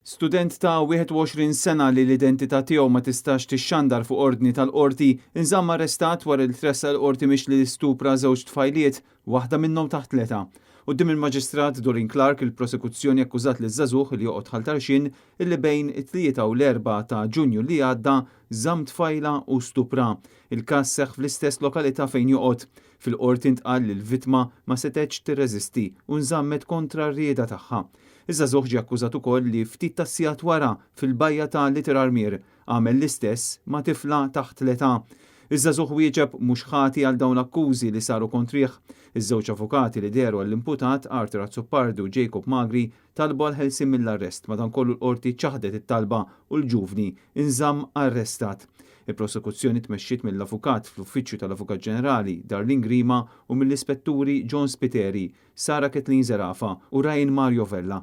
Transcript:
Student ta' 21 sena li l-identità tiegħu ma tistax tixxandar fuq ordni tal-Qorti inżamm arrestat wara li tressaq il-Qorti mixli li stupra żewġ tfajliet, waħda minnhom taħt l-età. Quddiem il-Maġistrat Doreen Clarke il-Prosekuzzjoni akkużat liż-żagħżugħ li joqgħod Ħal Tarxien illi bejn it-3 u l-4 ta' Ġunju li għadda żamm tfajla u stupra. Il-każ seħħ fl-istess lokalità fejn joqgħod. Fil-Qorti ntqal li l-vittma ma setgħetx tirreżisti u nżammet kontra r-rieda tagħha. Iż-żagħżugħ ġie akkużat ukoll li ftit tas-sigħat wara, fil-bajja ta' Little Armier, għamel l-istess ma' tifla taħt l-età. Iż-żagħżugħ wieġeb mhux ħati għal dawn l-akkużi li saru kontrih. Iż-żewġ avukati li dehru għall-imputat, Arthur Azzopardi u Jacob Magri, talbu għall-ħelsien mill-arrest, madankollu l-Qorti ċaħdet it-talba u l-ġuvni nżamm arrestat. Il-prosekuzzjoni tmexxiet mill-avukat fl-Uffiċċju tal-Avukat Ġenerali, Darlene Grima u mill-Ispetturi John Spiteri, Sarah Kathleen Zerafa u Ryan Mario Vella.